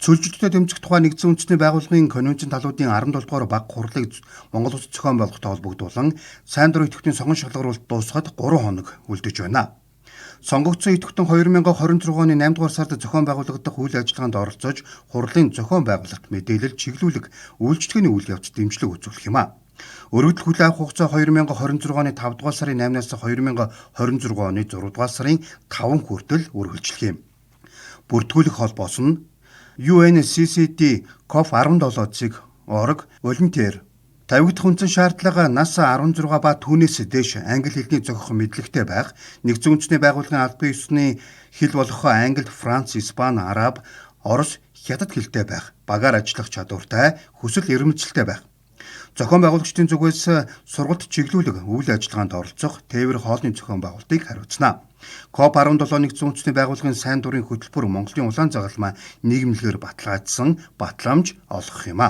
Цөлжилттэй тэмцэх тухай нэгдсэн үндэсний байгууллагын конвенцийн талуудын 17 дугаар баг хурлыг Монгол улс зохион байгуулалтад холбогдуулан сайн дурын идэвхтийн сонгон шалгаруулалт дуусахад 3 хоног үлдэж байна. Сонгогдсон идэвхтэн 2026 оны 8 дугаар сард зохион байгуулагдах үйл ажиллагаанд оролцож, хурлын зохион байгуулалт, мэдээлэл, чиглүүлэг, үйлчлэгээний үйл явцад дэмжлэг үзүүлэх юм а. Өргөдөл хүлээн авах хугацаа 2026 оны 5 дугаар сарын 8-наас 2026 оны 6 дугаар сарын 5 хүртэл үргэлжлэх юм. Бүртгүүлэх холбоос нь UNCCD COP17 цэг org volunteer. Тавигдах үндсэн шаардлага: нас 16 ба түүнээс дээш, англи хэлний зохих мэдлэгтэй байх, нэгдсэн үндэсний байгууллагын албан ёсны хэл болох англи, франц, испани, араб, орос, хятад хэлтэй байх, багаар ажиллах чадвартай, хүсэл эрмэлзэлтэй байх. Зохион байгуулагчдын зүгээс сургалт, чиглүүлэг, үйл ажиллагаанд оролцох, тээвэр хоолны зохион байгуулалтыг хариуцна. COP17 нэгдсэн үндэсний байгууллагын сайн дурын хөтөлбөр Монголын улаан загалмай нийгэмлэгээр баталгаажсан батламж олгох юм а.